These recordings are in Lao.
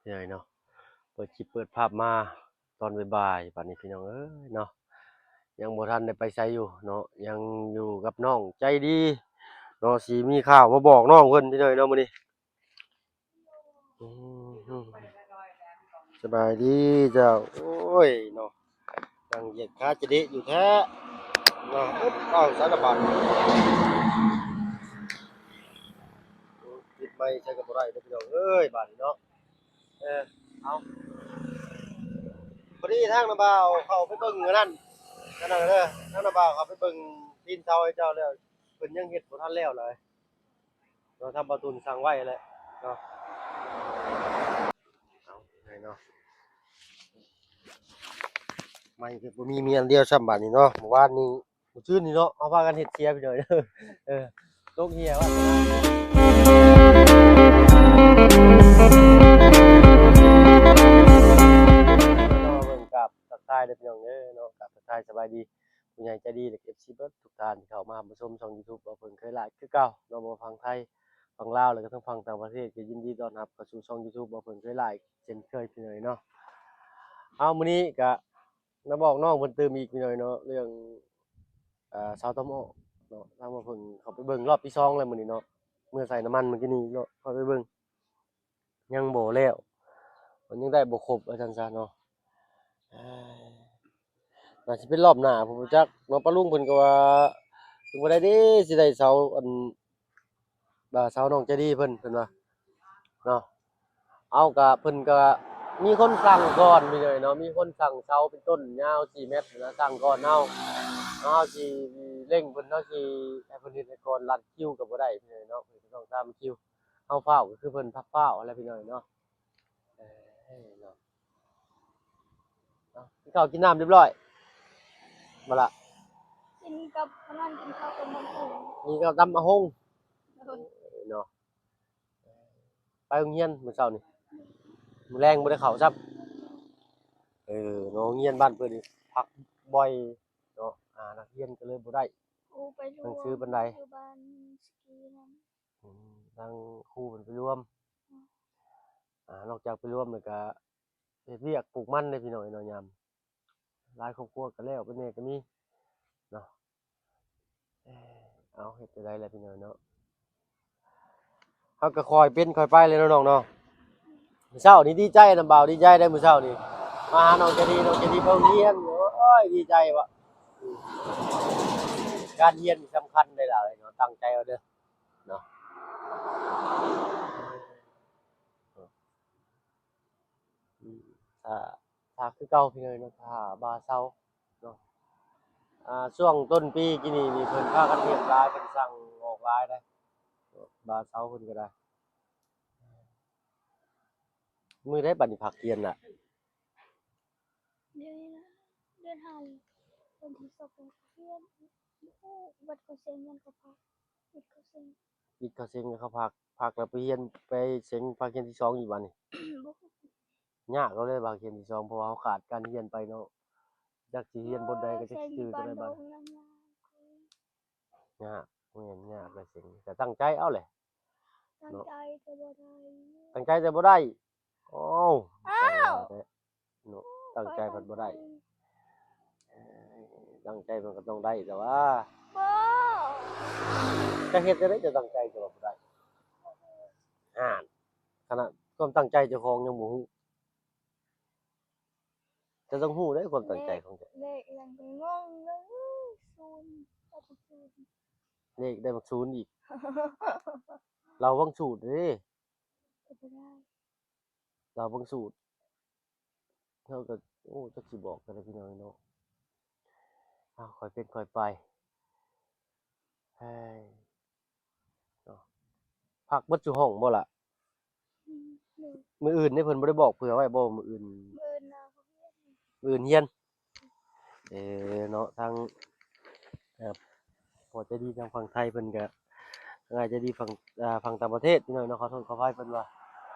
ເນາະ ເປີດຄລິບເປີດພາບມາຕອນບ່າຍໆ ບາດນີ້ພີ່ນ້ອງເອີຍເນາະ ຍັງບໍ່ທັນໄດ້ໄປໃສຢູ່ເນາະ ຍັງຢູ່ກັບນ້ອງໃຈດີເນາະ ຊິມີຂ່າວມາບອກນ້ອງເພິ່ນພີ່ນ້ອງເນາະມື້ນີ້. ອືມ ສະບາຍດີເຈົ້າ. ໂອ້ຍເນາະ ນັ່ງຢຽດຂາຈະເດະຢູ່ແທ້ເນາະ. ເອົ້າ ສາລະບາດ ຕິດໄມໃສ່ກໍບໍ່ໄດ້ເດີພີ່ນ້ອງເອີຍ ບາດນີ້ເນາະ. ເອີ ເອົາ ພໍດີທາງນ້າບ່າວເຂົ້າໄປເບິ່ງອັນນັ້ນ ອັນນັ້ນເດີ ທາງນ້າບ່າວເຂົ້າໄປເບິ່ງຕີນເສົາໃຫ້ເຈົ້າແລ້ວ ເພິ່ນຍັງເຮັດບໍ່ທັນແລ້ວເລີຍ. ເນາະ ທາງບ່າວຕຸນສັ່ງໄວ້ແຫຼະເນາະ. ເອົາ ໃຫ້ເນາະ ໄມ້ກໍບໍ່ມີ ມີອັນດຽວຊ້ຳບາດນີ້ເນາະ. ເມື່ອວານນີ້ ມື້ຄືນນີ້ເນາະ ເຮົາພາກັນເຮັດເສຍພີ່ນ້ອງເອີຍ ເອີ ຕົກເຫຍວ່າ ເນາະ ເບິ່ງ ກາບທັກທາຍເດີພີ່ນ້ອງເດີເນາະ ກາບທັກທາຍສະບາຍດີ ຜູ້ໃຫຍ່ໃຈດີ ແລະ ເອັຟຊີ ເບິດທຸກທ່ານທີ່ເຂົ້າມາຮັບມາຊົມຊ່ອງຢູທູບ ບໍ່ເພິ່ງເຄີຍຫຼາຍຄືເກົ່າເນາະ ບໍ່ຝັ່ງໄທ ຝັ່ງລາວ ແລະ ກະທັງຝັ່ງຕ່າງປະເທດ ກໍຍິນດີຕ້ອນຮັບເຂົ້າສູ່ຊ່ອງຢູທູບ ບໍ່ເພິ່ງເຄີຍຫຼາຍເຊັ່ນເຄີຍພີ່ນ້ອງເນາະ. ເອົາ ມື້ນີ້ກະມາບອກນ້ອງເພິ່ນຕື່ມອີກພີ່ນ້ອງເນາະ ເລື່ອງ ເອີ ເສົາຕຳອອກເນາະ ທາງບໍ່ເພິ່ງເຂົ້າໄປເບິ່ງຮອບທີສອງແລ້ວມື້ນີ້ເນາະ ເມືອໃສ່ນ້ຳມັນມື້ກີ້ນີ້ເນາະ ເຂົ້າໄປເບິ່ງ ຍັງບໍ່ແລ້ວ ມັນຍັງໄດ້ບໍ່ຄົບວ່າຊັ້ນຊະເນາະ. ເອີຍ ໜ້າຊິເປັນຮອບໜ້າພຸ້ນຈັກເນາະ ປ້າລຸງເພິ່ນກໍວ່າ ຄືບໍ່ໄດ້ເດ້ ຊິໄດ້ເສົາອັນ ເສົານ້ອງໃຈດີເພິ່ນ ເພິ່ນວ່າເນາະ. ເອົາ ກະເພິ່ນກະມີຄົນສັ່ງກ່ອນພີ່ນ້ອງເນາະ ມີຄົນສັ່ງເສົາເປັນຕົ້ນຍາວສີ່ແມັດນະ ສັ່ງກ່ອນເຮົາ ເຮົາຊິເລັ່ງເພິ່ນ ເຮົາຊິໃຫ້ເພິ່ນເຮັດໃຫ້ກ່ອນ ລັດຄິວກໍບໍ່ໄດ້ພີ່ນ້ອງເນາະ ເພິ່ນກໍຕ້ອງຕາມຄິວ. ເຮົາຟ້າວກໍຄືເພິ່ນພາກຟ້າວຫັ້ນແຫຼະພີ່ນ້ອງເນາະ. ເອີເນາະ ເອົາ ກິນເຂົ້າກິນນ້ຳຮຽບຮ້ອຍບໍ່ລະ? ກິນກັບອັນນັ້ນ ກິນເຂົ້າກັບໝາກຫຸ່ງ ກິນເຂົ້າຕຳໝາກຫຸ່ງ ໂດຍ ເນາະ. ໄປໂຮງຮຽນມື້ເຊົ້ານີ້ ມື້ແລງບໍ່ໄດ້ເຂົ້າຊ້ຳ. ເອີເນາະ ໂຮງຮຽນບ້ານເພິ່ນນີ້ພັກບ່ອຍເນາະ ອາ ນັກຮຽນກໍເລີຍບໍ່ໄດ້ ໂອ້ ໄປລວມ ໜັງສືປານໃດ ຢູ່ບ້ານສະກີນັ້ນ. ອືມ ທາງຄູເພິ່ນໄປລວມ ອືມ ອາ ນອກຈາກໄປລວມແລ້ວກະເຮັດວຽກປູກມັນເດ້ພີ່ນ້ອງເນາະ ຍາມຫຼາຍຄອບຄົວກະແລ້ວໄປແດ່ກະມີເນາະ. ເອີ ເອົາ ເຮັດຈັ່ງໃດລະພີ່ນ້ອງເນາະ ເຮົາກະຄ່ອຍເປັນຄ່ອຍໄປແຫຼະເນາະນ້ອງເນາະ. ມື້ເຊົ້ານີ້ດີໃຈນຳບ່າວ ດີໃຈໄດ໋ມື້ເຊົ້ານີ້ ມາຫານ້ອງໃຈດີ ນ້ອງໃຈດີໄປໂຮງຮຽນ ໂອ້ຍ ດີໃຈວະ. ການຮຽນນີ້ສຳຄັນໄດ໋ຫຼາຍເນາະ ຕັ້ງໃຈເອົາເດີ. ເນາະ ອືມ ຖ້າ ຖ້າຄືເກົ່າພີ່ນ້ອງເນາະ ຖ້າບ່າເຊົາເນາະ. ອາ ຊ່ວງຕົ້ນປີກີ້ນີ້ ນີ້ເພິ່ນພາກັນຮຽນຫຼາຍ ເພິ່ນສັ່ງອອກຫຼາຍເດ້ ບ່າເຊົາເພິ່ນກໍໄດ້. ມື້ໃດບັດນີ້ພັກຮຽນລະ? ເດືອນນີ້ນະ ເດືອນຫ້າ ວັນທີຊາວແປດ ຮຽນ ບໍ່ຮູ້ ວັດເຂົາເສັງ ເຮືອນເຂົາພັກ ວິດເຂົາເສັງ ວິດເຂົາເສັງເຂົາພັກ ພັກແລ້ວໄປຮຽນ ໄປເສັງພາກຮຽນທີສອງອີກບັດນີ້. ບໍ່ຮູ້ ຍາກເອົາເລີຍພາກຮຽນທີສອງ ເພາະວ່າເຮົາຂາດການຮຽນໄປເນາະ ຈັກຊິຮຽນບົດໃດກໍຈັກຊິຈື່ຕົວໃດບັດ. ຍາກ ແມ່ນຍາກລະເສັງ ກະຕັ້ງໃຈເອົາແຫຼະ ຕັ້ງໃຈແຕ່ບໍ່ໄດ້ ຕັ້ງໃຈແຕ່ບໍ່ໄດ້. ໂອ້ ເນາະ ຕັ້ງໃຈພັດບໍ່ໄດ້ ຕັ້ງໃຈມັນກໍຕ້ອງໄດ້ແຕ່ວ່າ ບໍ່ ຈະເຮັດຈັ່ງໃດ ຈະຕັ້ງໃຈແຕ່ວ່າບໍ່ໄດ້ ອ່ານ ຂະໜາດຄວາມຕັ້ງໃຈເຈົ້າຂອງຍັງບໍ່ຮູ້ ເຈົ້າຕ້ອງຮູ້ເດ້ຄວາມຕັ້ງໃຈຂອງເຈົ້າ. ເລກ ເລກຫຍັງກໍງົງເລີຍ ສູນ ເລກໄດ້ບັກສູນອີກ ລາວບັງສູດເດ້ ລາວບັງສູດ ເຮົາກໍ ໂອ້ ຈັກຊິບອກຈັ່ງໃດພີ່ນ້ອງເນາະ. ເອົາ ຄ່ອຍເປັນຄ່ອຍໄປ ເຮີ້ຍ ເນາະ ພັກເບິດສູ່ຫ້ອງບໍ່ລະ? ອືມ ມື້ອື່ນເດ້ ເພິ່ນບໍ່ໄດ້ບອກເຜື່ອໄວ້ບໍ່ ມື້ອື່ນ? ມື້ອື່ນນະ ມື້ອື່ນຮຽນ. ເອີ ເນາະ ທາງ ເອີ ພໍ່ໃຈດີທາງຝັ່ງໄທເພິ່ນກະ ທາງອ້າຍໃຈດີຝັ່ງ ເອີ ຝັ່ງຕ່າງປະເທດພີ່ນ້ອງເນາະ ຂໍໂທດຂໍອະໄພເພິ່ນວ່າ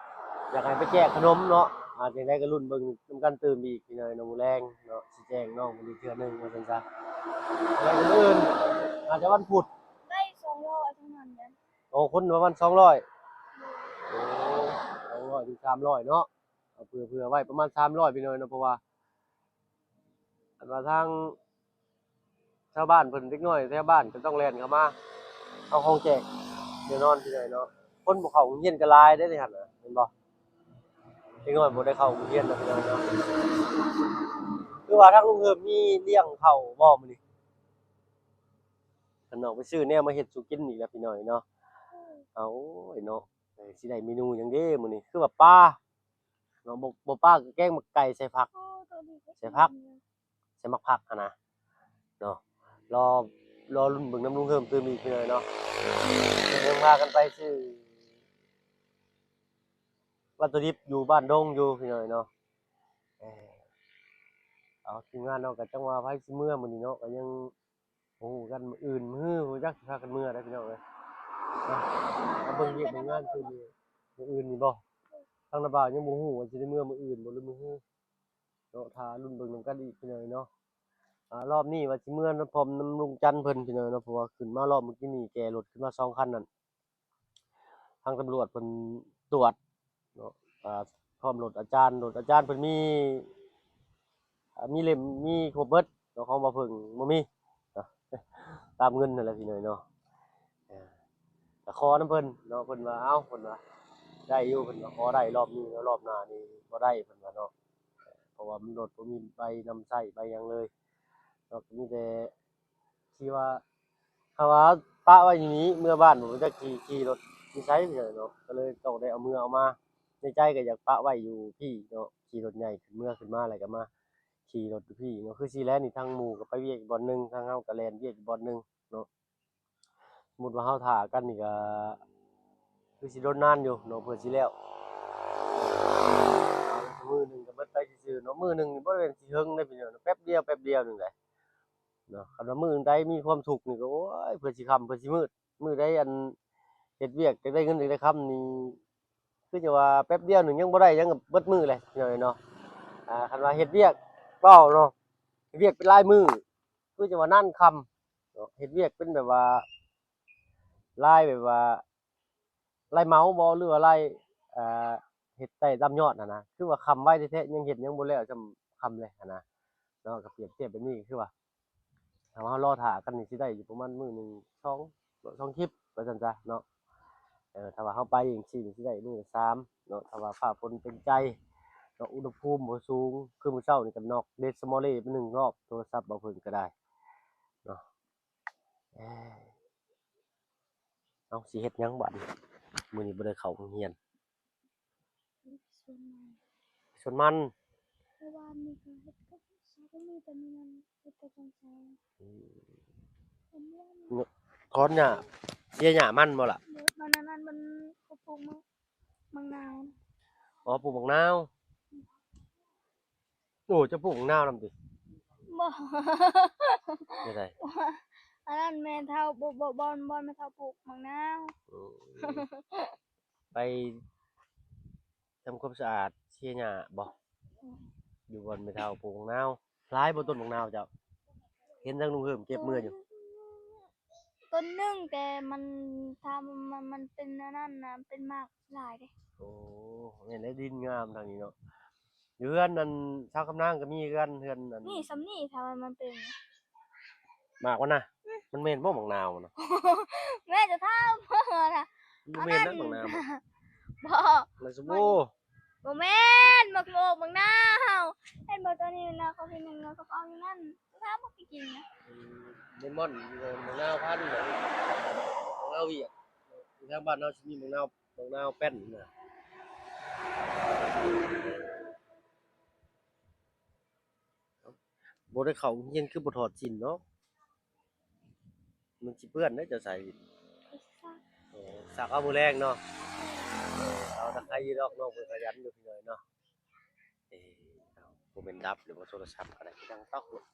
ຢາກໃຫ້ໄປແຈກຂະໜົມເນາະ. ອາ ຈັ່ງໃດກໍລຸ້ນເບິ່ງນຳກັນຕື່ມອີກພີ່ນ້ອງເນາະ ມື້ແລງເນາະ ຊິແຈ້ງນ້ອງເພິ່ນອີກເທື່ອໜຶ່ງວ່າຊັ້ນຊະ. ແລ້ວມື້ອື່ນອາດຈະວັນພຸດ ໄດ້ສອງຮ້ອຍເທົ່ານັ້ນແຫຼະ. ໂອ້ ຄົນປະມານສອງຮ້ອຍ ໂອ້ ສອງຮ້ອຍເຖິງສາມຮ້ອຍເນາະ. ເຜື່ອ ເຜື່ອໄວ້ປະມານສາມຮ້ອຍ ພີ່ນ້ອງເນາະ ເພາະວ່າ ອັນວ່າທາງຊາວບ້ານເພິ່ນ ເດັກນ້ອຍແຖວບ້ານກໍຕ້ອງແລ່ນເຂົ້າມາເອົາຂອງແຈກແນ່ນອນ ພີ່ນ້ອງເນາະ. ຄົນບໍ່ເຂົ້າໂຮງຮຽນກໍຫຼາຍເດ້ ໃນຫັ້ນນະ ແມ່ນບໍ່? ເດັກນ້ອຍບໍ່ໄດ້ເຂົ້າໂຮງຮຽນນະ ພີ່ນ້ອງເນາະ. ຄືວ່າທາງລຸງເຮີມມີລ້ຽງເຂົ້າບໍ່ມື້ນີ້? ຂ້ານ້ອງໄປຊື້ແນວມາເຮັດສູ່ກິນອີກແລ້ວ ພີ່ນ້ອງເນາະ. ເອົາ ໂອ້ຍເນາະ ເອີ ຊິໄດ້ເມນູຫຍັງເດ້ມື້ນີ້? ຄືວ່າປາເນາະ ບໍ່ ບໍ່ປາກໍແກງໝາກໄກ່ໃສ່ຜັກ ໃສ່ຜັກ ໃສ່ໝາກຜັກຫັ້ນນະເນາະ. ລໍ ລໍລຸ້ນເບິ່ງນຳລຸງເຮີມຕື່ມອີກ ພີ່ນ້ອງເນາະ. ເດີນທາງພາກັນໄປຊື້ວັດຖຸດິບຢູ່ບ້ານດົງຢູ່ ພີ່ນ້ອງເນາະ. ເອີ ເອົາ ທີມງານເຮົາກໍຈັ່ງວ່າໃຜຊິເມືອມື້ນີ້ເນາະ ກໍຍັງ ບໍ່ຮູ້ກັນ ມື້ອື່ນມື້ຮື ບໍ່ຈັກຊິພາກັນເມືອໃດ ພີ່ນ້ອງເອີຍ. ມາເບິ່ງວຽກເບິ່ງງານຄືມື້ ມື້ອື່ນນີ້ບໍ່? ທາງນ້າບ່າວຍັງບໍ່ຮູ້ວ່າຊິໄດ້ເມືອມື້ອື່ນບໍ່ ຫຼືມື້ຮືເນາະ. ຖ້າລຸ້ນເບິ່ງນຳກັນອີກ ພີ່ນ້ອງເນາະ. ອາ ລອບນີ້ວ່າຊິເມືອນຳພ້ອມນຳລຸງຈັນເພິ່ນ ພີ່ນ້ອງເນາະ ເພາະວ່າຂຶ້ນມາລອບມື້ກີ້ນີ້ ແກ່ລົດຂຶ້ນມາສອງຄັນນັ້ນ ທາງຕຳຫຼວດເພິ່ນຕວດເນາະ ອາ ພ້ອມລົດອາຈານ ລົດອາຈານເພິ່ນມີ ອາ ມີເຫຼັ້ມ ມີຄົບເບິດເນາະ. ຂອງບ່າວເຜິ້ງບໍ່ມີເນາະ ຕາມເງິນນັ້ນແຫຼະ ພີ່ນ້ອງເນາະ. ເອີ ກໍຂໍນຳເພິ່ນເນາະ ເພິ່ນວ່າ ເອົ້າ ເພິ່ນວ່າໄດ້ຢູ່ ເພິ່ນວ່າຂໍໄດ້ລອບນີ້ ແລ້ວລອບໜ້ານີ້ບໍ່ໄດ້ ເພິ່ນວ່າເນາະ. ເພາະວ່າມັນລົດບໍ່ມີໃບນຳໃຊ້ໃບຫຍັງເລີຍເນາະ ກໍມີແຕ່ ທີ່ວ່າ ຖ້າວ່າປະໄວ້ຢູ່ນີ້ ເມືອບ້ານບໍ່ຮູ້ຈັກຊິຂີ່ລົດຢູ່ໃສເນາະ ກໍເລີຍຕ້ອງໄດ້ເອົາເມືອເອົາມາ. ໃນໃຈກໍຢາກປະໄວ້ຢູ່ພີ້ເນາະ ຂີ່ລົດໃຫຍ່ຂຶ້ນເມືອຂຶ້ນມາ ແລ້ວກໍມາຂີ່ລົດຢູ່ພີ້ເນາະ. ຄືຊິແລະນີ້ ທາງໝູ່ກໍໄປວຽກອີກບ່ອນໜຶ່ງ ທາງເຮົາກໍແລ່ນວຽກອີກບ່ອນໜຶ່ງເນາະ. ສົມມຸດວ່າເຮົາຖ້າກັນນີ້ກໍຄືຊິດົນນານຢູ່ເນາະ ເພື່ອຊິແລ້ວ. ມື້ໜຶ່ງກໍເບິດໄປຊື່ໆເນາະ ມື້ໜຶ່ງນີ້ບໍ່ແມ່ນຊິເຖິງເດ້ພີ່ນ້ອງ ແປັບດຽວ ແປັບດຽວໜຶ່ງເດ້. ເນາະ ຄັນວ່າມື້ໃດມີຄວາມທຸກນີ້ກໍ ໂອ້ຍ ເພື່ອຊິຄ່ຳເພື່ອຊິມືດ ມື້ໃດອັນເຮັດວຽກ ຢາກໄດ້ເງິນ ຢາກໄດ້ຄຳນີ້ ຄືຈະວ່າແປັບດຽວໜຶ່ງຍັງບໍ່ໄດ້ຫຍັງ ກໍເບິດມື້ແຫຼະ ພີ່ນ້ອງເນາະ. ອາ ຄັນວ່າເຮັດວຽກ ເວົ້າເນາະ ເຮັດວຽກເປັນຫຼາຍມື້ ຄືຈະວ່ານານຄ່ຳເນາະ ເຮັດວຽກເປັນແບບວ່າ ລາຍແບບວ່າ ລາຍເໝົາບໍ່ ຫຼືວ່າລາຍ ເຮັດໄດ້ຕາມຍອດຫັ້ນນະ ຄືວ່າຄ່ຳໄວແທ້ໆ ຍັງເຮັດຍັງບໍ່ແລ້ວ ສ່ຳຄ່ຳເລີຍຫັ້ນນະເນາະ. ກໍປຽບທຽບແບບນີ້ ກໍຄືວ່າ ຖ້າວ່າເຮົາລໍຖ້າກັນນີ້ ຊິໄດ້ຢູ່ປະມານມື້ໜຶ່ງສອງ ສອງຄລິບວ່າຊັ້ນຊະເນາະ. ເອີ ຖ້າວ່າເຮົາໄປຈັ່ງຊີ້ນີ້ ຊິໄດ້ມື້ລະສາມເນາະ ຖ້າວ່າຟ້າຝົນເປັນໃຈເນາະ ອຸນຫະພູມບໍ່ສູງ. ຄືມື້ເຊົ້ານີ້ກໍນັອກເດສະມໍເລໄປໜຶ່ງລອບ ໂທລະສັບບ່າວເຜິ້ງກໍໄດ້ເນາະ. ເອີ ເອົາ ຊິເຮັດຫຍັງບາດນີ້? ມື້ນີ້ບໍ່ໄດ້ເຂົ້າໂຮງຮຽນ. ໄປສວນມັນ ໄປສວນມັນ. ເມື່ອວານນີ້ກໍເຮັດກັບສາວ ກໍມີແຕ່ມື້ນັ້ນເຮັດແຕ່ຕອນເຊົ້າ. ອືມ ອັນນີ້ ຖອນຫຍ້າ ເສຍຫຍ້າມັນບໍ່ລະ? ໂດຍ ມັນ ອັນນັ້ນມັນ ເຂົາປູກໝາກ ໝາກນາວ. ອໍ ປູກໝາກນາວ. ໂອ້ ເຈົ້າປູກໝາກນາວນຳຕິ? ບໍ່ ແນວໃດ? ອັນນັ້ນແມ່ເຖົ້າ ບໍ່ ບໍ່ ບ່ອນ ບ່ອນແມ່ເຖົ້າປູກໝາກນາວ. ອືມ ໄປທຳຄວາມສະອາດເສຍຫຍ້າບໍ່? ອືມ ຢູ່ບ່ອນແມ່ເຖົ້າປູກໝາກນາວ. ຫຼາຍບໍ່ຕົ້ນໝາກນາວເຈົ້າ? ເຫັນທາງລຸງເຮີມເກັບເມືອຢູ່. ຕົ້ນໜຶ່ງ ແຕ່ມັນ ຖ້າມັນ ມັນເປັນອັນນັ້ນນະ ເປັນໝາກຫຼາຍເດ້. ໂອ້ ແມ່ນແຫຼະ ດິນງາມທາງນີ້ເນາະ. ຢູ່ເຮືອນອັນຊາວຄຳນາງກໍມີເຮືອນ ເຮືອນອັນ ນີ້ ສ່ຳນີ້ ຖ້າວ່າມັນເປັນ ໝາກມັນນະ. ອືມ ມັນແມ່ນບໍ່ໝາກນາວນະ? ແມ່ນ ຈະຖາມເບິ່ງນະ. ມັນບໍ່ແມ່ນນະ ໝາກນາວ. ບໍ່ ມັນສົມໂອ. ບໍ່ແມ່ນ ໝາກໂອກ ໝາກນາວ. ເຫັນບໍ່ ຕອນນີ້ນະ ເຂົາເຮັດຫຍັງ ເຂົາກໍເອົາຢູ່ນັ້ນ. ຖາມໝາກກິນນະ. ອືມ ເລມອນ ໝາກນາວພັນ ໝາກນາວຫວຽດ. ຢູ່ທາງບ້ານເຮົາຊິມີໝາກນາວ ໝາກນາວແປ້ນນະ. ບໍ່ໄດ້ເຂົ້າໂຮງຮຽນຄືບໍ່ຖອດສິ້ນເນາະ? ມັນຊິເປື້ອນເດ້ ເຈົ້າໃສ່. ໄປຊັກ. ໂອ້ ຊັກເອົາມື້ແລງເນາະ. ເອີ ເອົາ ແຕ່ໃຄຢູ່ດອກ ນ້ອງເພິ່ນຂະຫຍັນຢູ່ ພີ່ນ້ອງເນາະ. ເອີ ເອົາ ບໍ່ແມ່ນດັບຫຼືວ່າໂທລະສັບກໍໄດ້ ດັງຕອກໂລດ.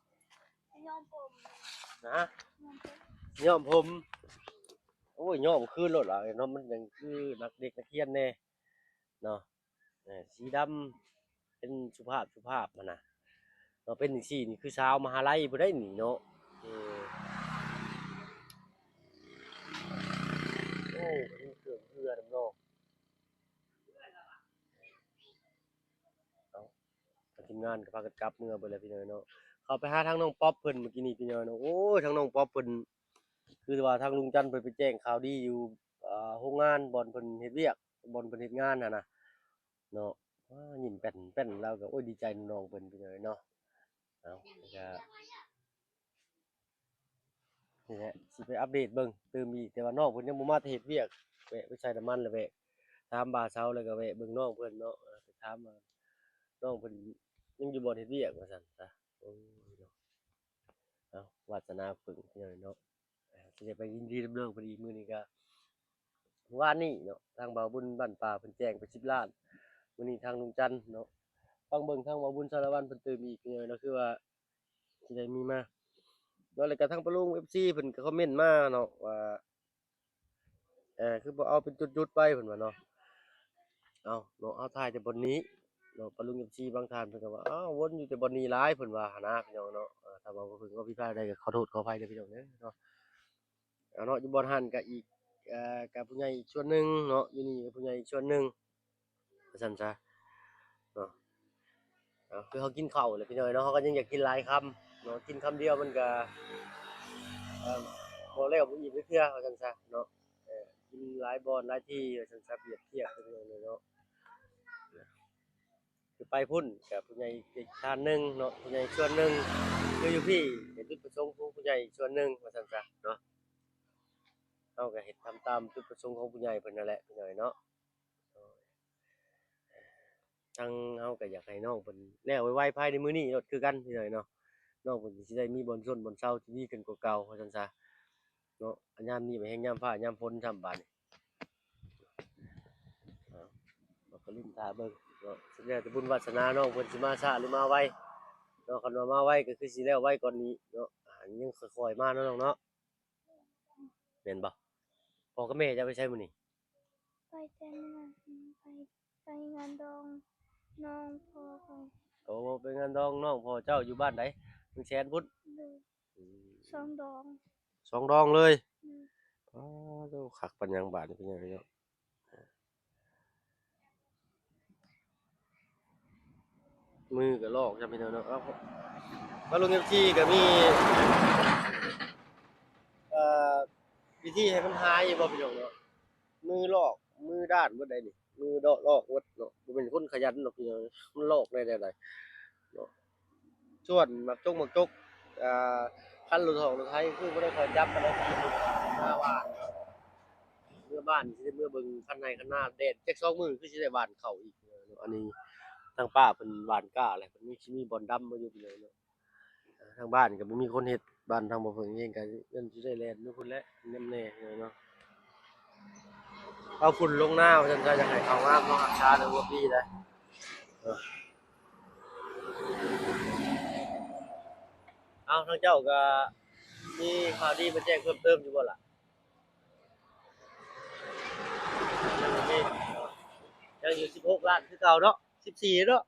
ຍ້ອມຜົມ. ຮະ? ຍ້ອມຜົມ. ໂອ້ຍ ຍ້ອມຄືນໂລດລະເນາະ ມັນຈັ່ງຄືນັກເດັກນັກຮຽນແດ່ເນາະ. ເອີ ສີດຳ ເປັນສຸພາບ ສຸພາບຫັ້ນນະເນາະ. ເປັນຈັ່ງຊີ້ນີ້ຄືສາວມະຫາໄລຜູ້ໃດນີ້ເນາະ. ເອີ ໂອ້ ເປັນເຄື່ອງເຮືອນຳເນາະ. ທີມງານກໍພາກັນກັບເມືອເບິດແລ້ວພີ່ນ້ອງເນາະ. ເຂົ້າໄປຫາທາງນ້ອງປັອບເພິ່ນມື້ກີ້ນີ້ພີ່ນ້ອງເນາະ ໂອ້ຍ ທາງນ້ອງປັອບເພິ່ນ ຄືວ່າທາງລຸງຈັນເພິ່ນໄປແຈ້ງຂ່າວດີຢູ່ ເອີ ໂຮງງານບ່ອນເພິ່ນເຮັດວຽກ ບ່ອນເພິ່ນເຮັດງານຫັ້ນນະເນາະ. ວ້າ ຍິ້ມແປ້ນໆ ລາວກໍ ໂອ້ຍ ດີໃຈນຳນ້ອງເພິ່ນພີ່ນ້ອງເນາະ. ເອົາ ກໍ ນີ້ແຫຼະ ຊິໄປອັບເດດເບິ່ງຕື່ມອີກ ແຕ່ວ່ານ້ອງເພິ່ນຍັງບໍ່ມາແຕ່ເຮັດວຽກ ແວະໄປໃສ່ນ້ຳມັນ ແລ້ວແວະຖາມບ່າວເຊົາ ແລ້ວກໍແວະເບິ່ງນ້ອງເພິ່ນເນາະ ເອີ ໄປຖາມວ່ານ້ອງເພິ່ນຍັງຢູ່ບ່ອນເຮັດວຽກວ່າຊັ້ນຊະ. ໂອ້ຍເນາະ ເອົາ ວາດສະໜາເພິ່ນພີ່ນ້ອງເນາະ ເອີ ຊິໄດ້ໄປຍິນດີນຳນ້ອງເພິ່ນອີກ. ມື້ນີ້ກໍ ວານນີ້ເນາະ ທາງບ່າວບຸນບ້ານປ່າເພິ່ນແຈ້ງໄປສິບລ້ານ ມື້ນີ້ທາງລຸງຈັນເນາະ ຟັງເບິ່ງທາງບ່າວບຸນສາລະວັນເພິ່ນຕື່ມອີກເນາະ ຄືວ່າຊິໄດ້ມີມາເນາະ. ແລ້ວກໍທາງປ້າລຸງ ເອັຟຊີ ເພິ່ນກໍຄອມເມັນມາເນາະວ່າ ເອີ ຄືບໍ່ເອົາເປັນຈຸດໆໄປ ເພິ່ນວ່າເນາະ. ເອົາເນາະ ເຮົາຖ່າຍແຕ່ບ່ອນນີ້ເນາະ ປ້າລຸງ ເອັຟຊີ ບາງທ່ານເພິ່ນກໍວ່າ ອ້າວ ວົນຢູ່ແຕ່ບ່ອນນີ້ຫຼາຍ ເພິ່ນວ່າຫັ້ນນະ ພີ່ນ້ອງເນາະ. ເອີ ຖ້າເວົ້າບໍ່ເຖິງ ເວົ້າຜິດພາດໃດກໍຂໍໂທດຂໍອະໄພເດີພີ່ນ້ອງເດີເນາະ. ເອົາເນາະ ຢູ່ບ່ອນຫັ້ນກໍອີກ ເອີ ກັບຜູ້ໃຫຍ່ອີກສ່ວນໜຶ່ງເນາະ ຢູ່ນີ້ກັບຜູ້ໃຫຍ່ອີກສ່ວນໜຶ່ງ ວ່າຊັ້ນຊະເນາະ. ເອົາ ຄືເຮົາກິນເຂົ້າແຫຼະພີ່ນ້ອງເນາະ ເຮົາກໍຍັງຢາກກິນຫຼາຍຄຳເນາະ ກິນຄຳດຽວມັນກໍ ເອີ ບໍ່ແລ້ວບໍ່ອີ່ມຈັກເທື່ອ ວ່າຊັ້ນຊະເນາະ. ເອີ ກິນຫຼາຍບ່ອນຫຼາຍທີ່ ວ່າຊັ້ນຊະ ປຽບທຽບກັນເນາະ. ຄືໄປພຸ້ນ ກັບຜູ້ໃຫຍ່ອີກທ່ານໜຶ່ງເນາະ ຜູ້ໃຫຍ່ສ່ວນໜຶ່ງ ຄືຢູ່ພີ້ເປັນຈຸດປະສົງຂອງຜູ້ໃຫຍ່ອີກສ່ວນໜຶ່ງ ວ່າຊັ້ນຊະເນາະ. ເຮົາກໍເຮັດທຳຕາມຈຸດປະສົງຂອງຜູ້ໃຫຍ່ເພິ່ນນັ້ນແຫຼະ ພີ່ນ້ອງເນາະ. ທາງເຮົາກໍຢາກໃຫ້ນ້ອງເພິ່ນແລ້ວໄວໆ ພາຍໃນມື້ນີ້ໂລດຄືກັນ ພີ່ນ້ອງເນາະ. ນ້ອງເພິ່ນກໍຊິໄດ້ມີບ່ອນຊົນບ່ອນເຊົາທີ່ດີຂຶ້ນກວ່າເກົ່າ ວ່າຊັ້ນຊະເນາະ. ຍາມນີ້ແມ່ນແຮງຍາມຟ້າຍາມຝົນຊ້ຳບາດນີ້. ເອົາ ເຮົາກໍລຸ້ນຖ້າເບິ່ງເນາະ ສຸດແລ້ວແຕ່ບຸນວາດສະໜານ້ອງເພິ່ນຊິມາຊ້າຫຼືມາໄວເນາະ. ຄັນວ່າມາໄວກໍຄືຊິແລ້ວໄວກ່ອນນີ້ເນາະ. ອາ ຍັງຄ່ອຍໆມາເນາະນ້ອງເນາະ ແມ່ນບໍ່? ພໍ່ກັບແມ່ເຈົ້າໄປໃສມື້ນີ້? ໄປແຕ່ມື້ນັ້ນ ໄປ ໄປງານດອງນ້ອງພໍ່ຂ້ອຍ. ໂອ້ ໄປງານດອງນ້ອງພໍ່ເຈົ້າຢູ່ບ້ານໃດ? ເມືອງແສນພຸ້ນ? ໂດຍ. ອືມ ສອງດອງ ສອງດອງເລີຍ. ໂດຍ. ປາດໂທ້ ຄັກປານຫຍັງບາດນີ້ ເປັນຫຍັງເນາະ? ມືກໍລອກ ຈຳເປັນເນາະ. ເອົາ ວ່າລຸງ ເອັຟຊີ ກໍມີ ເອີ ວິທີໃຫ້ມັນຫາຍຢູ່ບໍ່ ພີ່ນ້ອງເນາະ? ມືລອກ ມືດ້ານເບິດໃດນີ້ ມືເດາະລອກເບິດເນາະ. ບໍ່ແມ່ນຄົນຂະຫຍັນດອກພີ່ນ້ອງ ມັນລອກໄດ້ແນວໃດເນາະ. ສ່ວນໝາກຈົກໝາກຈົກ ອ່າ ຄັນລົດຖອກລົດໄຖຄືບໍ່ໄດ້ຄ່ອຍຈັບປານໃດ ມາຫວ່ານເນາະ. ເມືອບ້ານຊິໄດ້ເມືອເບິ່ງຄັນໄຮ່ຄັນນາ ແດດຈັກສອງມື້ຄືຊິໄດ້ຫວ່ານເຂົ້າອີກເນາະ. ອັນນີ້ທາງປ້າເພິ່ນຫວ່ານກ້າແຫຼະ ເພິ່ນມີ ຊິມີບ່ອນດຳມາຢູ່ພີ່ນ້ອງເນາະ. ທາງບ້ານກໍບໍ່ມີຄົນເຮັດ ບ້ານທາງບໍ່ເພິ່ງເອງກໍຍັງຊິໄດ້ແລ່ນຢູ່ພຸ້ນແຫຼະ ນຳແດ່ເນາະ. ເອົາຝຸ່ນລົງນາວ່າຊັ້ນຊະ ຢາກໃຫ້ເຂົ້າງາມເນາະ ຮັກສາໄດ້ຫົວປີໄດ໋. ເອົາ ທາງເຈົ້າກໍມີຂ່າວດີມາແຈ້ງເພີ່ມເຕີມຢູ່ບໍ່ລະ? ຍັງຢູ່ສິບຫົກລ້ານຄືເກົ່າເນາະ ສິບສີ່ເນາະ.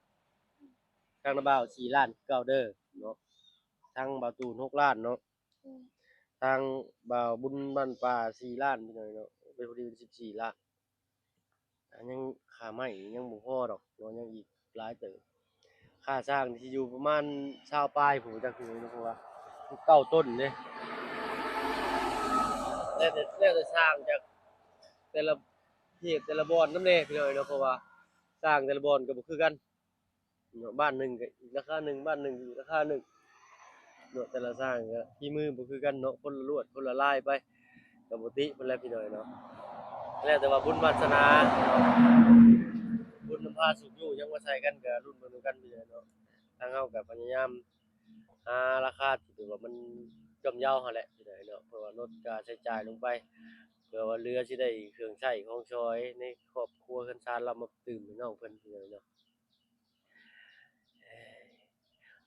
ທາງນ້າບ່າວສີ່ລ້ານຄືເກົ່າເດີເນາະ. ທາງບ່າວຕູນຫົກລ້ານເນາະ. ອືມ ທາງບ່າວບຸນບ້ານປ່າສີ່ລ້ານພີ່ນ້ອງເນາະ. ເປັນພໍດີເປັນສິບສີ່ລ້ານ. ອາ ຍັງຄ່າໄມ້ຍັງບໍ່ພໍດອກເນາະ ຍັງອີກຫຼາຍເຕີບ. ຄ່າສ້າງຊິຢູ່ປະມານຊາວປາຍພຸ້ນຈັກ ເພາະວ່າເກົ້າຕົ້ນເດ້. ແລ້ວແຕ່ ແລ້ວແຕ່ສ້າງຈາກແຕ່ລະເຂດແຕ່ລະບ່ອນນຳແດ່ພີ່ນ້ອງເນາະ ເພາະວ່າສ້າງແຕ່ລະບ່ອນກໍບໍ່ຄືກັນ. ເນາະ ບ້ານໜຶ່ງກໍອີກລາຄາໜຶ່ງ ບ້ານໜຶ່ງກໍອີກລາຄາໜຶ່ງເນາະ. ແຕ່ລະຊ່າງກໍຝີມືບໍ່ຄືກັນເນາະ ຄົນລະລວດຄົນລະລາຍໄປ ກໍບໍ່ຕິເພິ່ນແຫຼະພີ່ນ້ອງເນາະ. ແລ້ວແຕ່ວ່າບຸນວາດສະໜາ ບຸນນຳພາສຸກຢູ່ຫຍັງມາໃສ່ກັນ ກໍລຸ້ນເບິ່ງນຳກັນພີ່ນ້ອງເນາະ. ທາງເຮົາກໍພະຍາຍາມຫາລາຄາທີ່ແບບວ່າມັນຍ່ອມເຢາຫັ້ນແຫຼະພີ່ນ້ອງເນາະ ເພື່ອວ່າລົດຄ່າໃຊ້ຈ່າຍລົງໄປ ເພື່ອວ່າເຫຼືອຊິໄດ້ເຄື່ອງໃຊ້ຂອງສອຍໃນຄອບຄົວເຮືອນຊານລາວມາຕື່ມໃຫ້ນ້ອງເພິ່ນພີ່ນ້ອງເນາະ.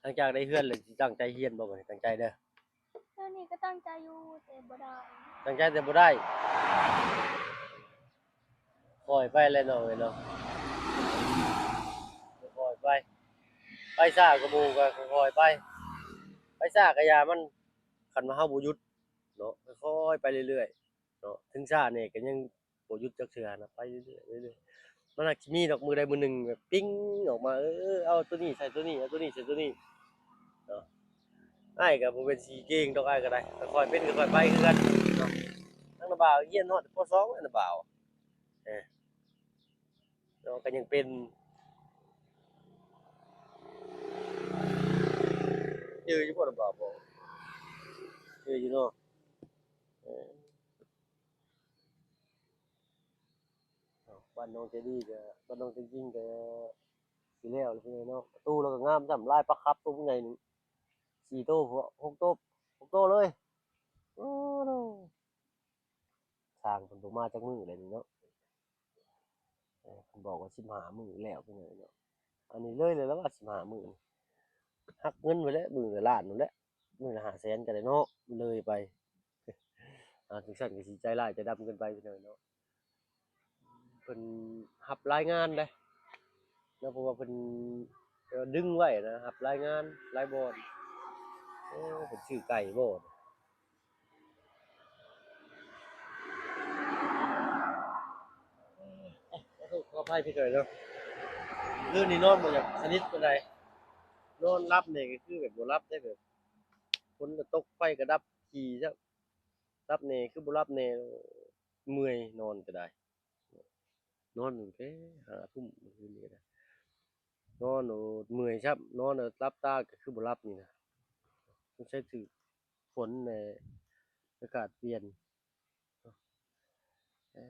ຫຼັງຈາກໄດ້ເຮືອນແລ້ວຊິຕັ້ງໃຈຮຽນບໍ່ບັດນີ້? ຕັ້ງໃຈເດີ. ດຽວນີ້ກໍຕັ້ງໃຈຢູ່ ແຕ່ບໍ່ໄດ້. ຕັ້ງໃຈແຕ່ບໍ່ໄດ້. ຄ່ອຍໄປແຫຼະນ້ອງເອີຍເນາະ ຄ່ອຍໄປ. ໄປຊ້າກວ່າໝູ່ກໍຄ່ອຍໄປ. ໄປຊ້າກໍຢ່າມັນ ຄັນວ່າເຮົາບໍ່ຢຸດເນາະ ຄ່ອຍໆໄປເລື້ອຍໆ ເນາະ ເຖິງຊ້າແດ່ກໍຍັງບໍ່ຢຸດຈັກເທື່ອນະ ໄປເລື້ອຍໆ ເລື້ອຍ ມັນອາດຊິມີດອກ ມື້ໃດມື້ໜຶ່ງແບບປິງອອກມາ ເອີ ເອົາໂຕນີ້ໃສ່ໂຕນີ້ ເອົາໂຕນີ້ໃສ່ໂຕນີ້ເນາະ. ອ້າຍກໍບໍ່ແມ່ນຊິເກັ່ງດອກ ອ້າຍກໍໄດ້ ຄ່ອຍໆເປັນຄ່ອຍໆໄປຄືກັນເນາະ. ທາງນ້າບ່າວຮຽນຮອດ ປ.ສອງ ແລ້ວ ນ້າບ່າວ ເອີ ເນາະ ກໍຍັງເປັນ ຈື່ຢູ່ບໍ່ ນ້າບ່າວ? ບໍ່ ຈື່ຢູ່ເນາະ. ເອີ ເອົ້າ ບ້ານນ້ອງໃຈດີກໍ ບ້ານນ້ອງໃຈຈິງກໍຊິແລ້ວແລ້ວເນາະ. ປະຕູລາວກໍງາມຊ້ຳ ລາຍປາຄັບໂຕບັກໃຫຍ່ໜຶ່ງ ສີ່ໂຕ ຫົກໂຕ ຫົກໂຕເລີຍ. ໂອ້ໂຫ ຊ່າງເພິ່ນບໍ່ມາຈັກມື້ແລ້ວນີ້ເນາະ. ເອີ ເພິ່ນບອກວ່າສິບຫ້າມື້ແລ້ວເພິ່ນວ່າເນາະ. ອັນນີ້ເລີຍແລ້ວລະວ່າສິບຫ້າມື້ ຫັກເງິນໄປແລ້ວ ມື້ລະລ້ານພຸ້ນແຫຼະ ມື້ລະຫ້າແສນກໍໄດ້ເນາະ ເລີຍໄປ. ອ່າ ຈັ່ງຊັ້ນກໍຊິໃຈຮ້າຍໃຈດຳເກີນໄປພີ່ນ້ອງເນາະ. ເພິ່ນຮັບຫຼາຍງານເດ້ເນາະ ເພາະວ່າເພິ່ນ ເອີ ດຶງໄວ້ນະ ຮັບຫຼາຍງານຫຼາຍບ່ອນ. ໂອ້ ເພິ່ນຊື້ໄກ່ບໍ່? ຂໍອະໄພພີ່ນ້ອງເນາະ ຄືນນີ້ນອນບໍ່ຢາກສະໜິດປານໃດ ນອນຫຼັບນີ້ກໍຄືແບບບໍ່ຫຼັບເດ້ ແບບຝົນກໍຕົກ ໄຟກໍດັບ ຂີ້ຊະ ຫຼັບແດ່ຄືບໍ່ຫຼັບແດ່ ເມື່ອຍນອນກໍໄດ້. ນອນຕັ້ງແຕ່ຫ້າທຸ່ມມື້ຄືນນີ້ກໍໄດ້ ນອນໂອດເມື່ອຍຊ້ຳ ນອນແລ້ວຫຼັບຕາກໍຄືບໍ່ຫຼັບນີ້ນະ ສົງໄສຖືກຝົນແດ່ ອາກາດປ່ຽນ. ເອີ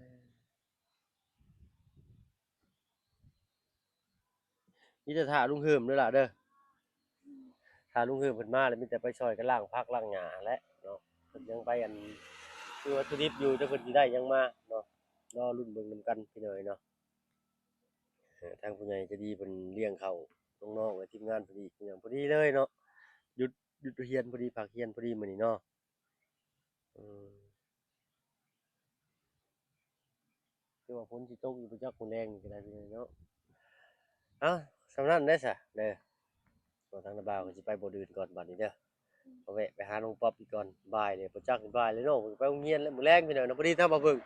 ມີແຕ່ຖ້າລຸງເຮີມເດີຫຼ້າເດີ ຖ້າລຸງເຮີມເພິ່ນມາແລ້ວ ມີແຕ່ໄປຊ່ອຍກັນລ້າງຜັກລ້າງຫຍ້າຫັ້ນແຫຼະເນາະ. ເພິ່ນຍັງໄປອັນ ຊື້ວັດຖຸດິບຢູ່ ແຕ່ເພິ່ນຊິໄດ້ຫຍັງມາເນາະ ລໍລຸ້ນເບິ່ງນຳກັນພີ່ນ້ອງເນາະ. ເອີ ທາງຜູ້ໃຫຍ່ໃຈດີເພິ່ນລ້ຽງເຂົ້ານ້ອງໆ ແລະ ທີມງານເພິ່ນອີກ ເປັນຫຍັງພໍດີເລີຍເນາະ ຢຸດ ຢຸດຮຽນພໍດີ ພັກຮຽນພໍດີມື້ນີ້ເນາະ. ອືມ ຄືວ່າຝົນຊິຕົກຢູ່ບໍ່ຈັກ ມື້ແລງນີ້ກໍໄດ້ພີ່ນ້ອງເນາະ. ເອົ້າ ສ່ຳນັ້ນເດ້ຊະເດີ ກໍທາງນ້າບ່າວກໍຊິໄປບ່ອນອື່ນກ່ອນບາດນີ້ເດີ ກໍແວະໄປຫານ້ອງປັອບອີກກ່ອນ. ບ່າຍແລ້ວ ບໍ່ຈັກ ບ່າຍແລ້ວ ນ້ອງເພິ່ນໄປໂຮງຮຽນແລ້ວ ມື້ແລງພີ່ນ້ອງເນາະ. ພໍດີທາງບ່າວເພິ່ງ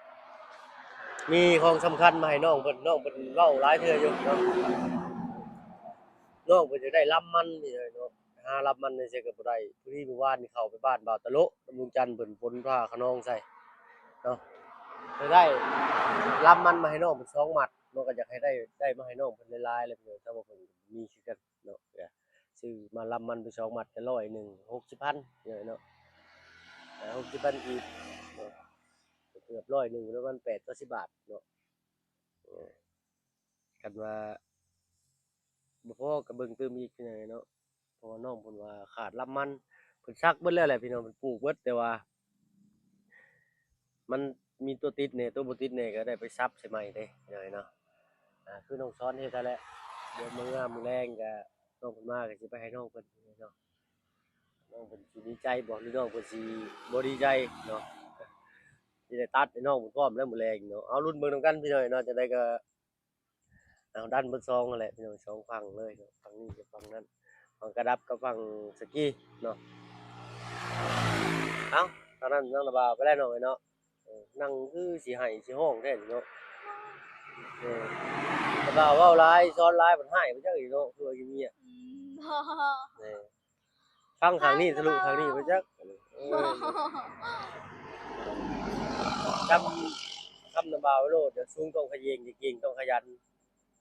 ມີຂອງສຳຄັນມາໃຫ້ນ້ອງເພິ່ນ ນ້ອງເພິ່ນເວົ້າຫຼາຍເທື່ອຢູ່ເນາະ ນ້ອງເພິ່ນຢາກໄດ້ລຳມັນນີ້ເນາະ. ຫາລຳມັນໃນໃສກໍບໍ່ໄດ້ ພໍດີມື້ວານນີ້ເຂົ້າໄປບ້ານບ່າວຕະໂລະ ນຳລຸງຈັນເພິ່ນ ຝົນຟ້າຂະນອງໃສ່ເນາະ ໄດ້ລຳມັນມາໃຫ້ນ້ອງເພິ່ນສອງມັດເນາະ. ກໍຢາກໃຫ້ໄດ້ ໄດ້ມາໃຫ້ນ້ອງເພິ່ນຫຼາຍໆ ແລ້ວເພິ່ນ ແຕ່ວ່າເພິ່ນມີຄືກັນເນາະ ກໍຊື້ມາລຳມັນໄປສອງມັດ ກໍຮ້ອຍໜຶ່ງ ຫົກສິບພັນເນາະ ຫົກສິບພັນກີບເນາະ ເກືອບຮ້ອຍໜຶ່ງ ປະມານແປດເກົ້າສິບບາດເນາະ. ຄັນວ່າບໍ່ພໍກໍເບິ່ງຕື່ມອີກເນາະ ເພາະວ່ານ້ອງເພິ່ນວ່າຂາດລຳມັນ ເພິ່ນສັກເບິດແລ້ວແຫຼະພີ່ນ້ອງ ເພິ່ນປູກເບິດ ແຕ່ວ່າມັນມີຕົວຕິດແດ່ ຕົວບໍ່ຕິດແດ່ ກໍໄດ້ໄປສັບໃສ່ໃໝ່ເດ້ພີ່ນ້ອງເນາະ. ອ່າ ຄືນ້ອງສອນເຮັດຫັ້ນແຫຼະ ດຽວມື້ງາມມື້ແລງກໍນ້ອງເພິ່ນມາກໍຊິໄປໃຫ້ນ້ອງເພິ່ນເນາະ. ນ້ອງເພິ່ນຊິດີໃຈບໍ່ ຫຼືນ້ອງເພິ່ນຊິບໍ່ດີໃຈເນາະ ຊິໄດ້ຕັດໃຫ້ນ້ອງເພິ່ນພ້ອມແລ້ວມື້ແລງເນາະ. ເອົາລຸ້ນເບິ່ງນຳກັນພີ່ນ້ອງເນາະ ຈັ່ງໃດກໍ ເອົາ ດັນເບິດສອງຫັ້ນແຫຼະພີ່ນ້ອງ ສອງຝັ່ງເລີຍເນາະ ຝັ່ງນີ້ກັບຝັ່ງນັ້ນ ຝັ່ງກະດັບກັບຝັ່ງສະກີເນາະ. ເອົາ ຕອນນັ້ນນ້ອງລະບ່າວໄປແລ້ວນ້ອງເອີຍເນາະ ເອີ ນັ່ງຄືຊິໄຫ້ຊິຮ້ອງແທ້ນີ້ເນາະ ເອີ ລະບ່າວເວົ້າຫຼາຍ ສອນຫຼາຍ ບັດຮ້າຍໄປຈັກອີກເນາະ ຄືວ່າກິນເມຍ ອືມ ເອີ ຟັງຂ້າງນີ້ທະລຸຂ້າງນີ້ໄປຈັກ ເອີ ຈຳ ຈຳນຳບ່າວໄວ້ໂລດ ຢ່າສູງຕ້ອງຂະເຢງ ຢ່າເກັ່ງຕ້ອງຂະຫຍັນ